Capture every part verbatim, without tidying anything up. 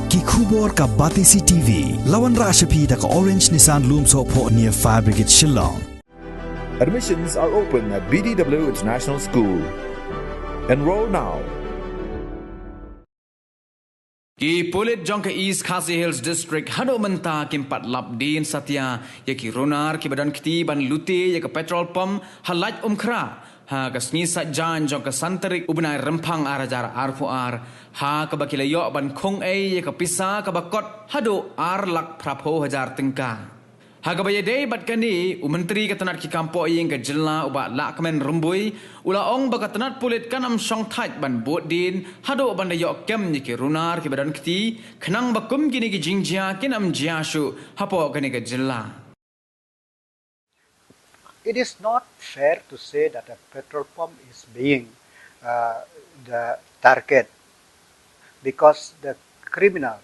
Ki khubor ka Batesi T V. La wanrah sha phi da ka Orange Nissan Lumsohphoh near Fire Brigade Shillong. Admissions are open at B D W International School. Enroll now. Ki pulit jong ka East Khasi Hills District haduh mynta kim pat lap dien satia ïa ki runar kiba don kti ban lute ïa ka petrol pump ha Laitumkhrah ha ka sngi Saitjaiñ jong ka san tarik u bnai Rymphang ar hajar arphew ar, ha kaba ki la ïoh ban khung ei ïa ka pisa kaba kot haduh ar lak phraphew hajar tyngka. Ha kaba ïadei bad kane, u Myntri ka tnat ki kam pohïing ka jylla u Bah Lahkmen Rymbui u la ong ba ka tnat pulit kan ym shong thait ban bud dien haduh ban da ïoh kem ïa ki runar kiba don kti, khnang ba kum kine ki jingjia kin ym jia shuh hapoh kane ka jylla. It is not fair to say that a petrol pump is being uh, the target, because the criminal,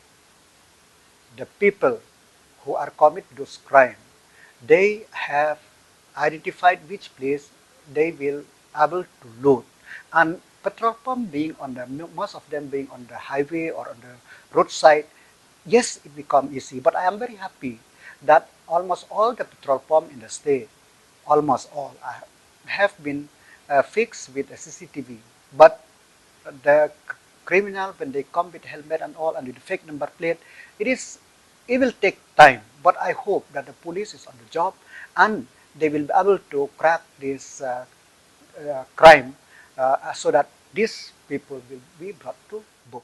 the people who are commit those crime, they have identified which place they will able to load. And petrol pump being on the, most of them being on the highway or on the roadside, yes, it become easy. But I am very happy that almost all the petrol pump in the state, almost all, uh, have been uh, fixed with a C C T V. But the c- criminal, when they come with helmet and all and with fake number plate, it is, it will take time. But I hope that the police is on the job and they will be able to crack this uh, uh, crime uh, so that these people will be brought to book.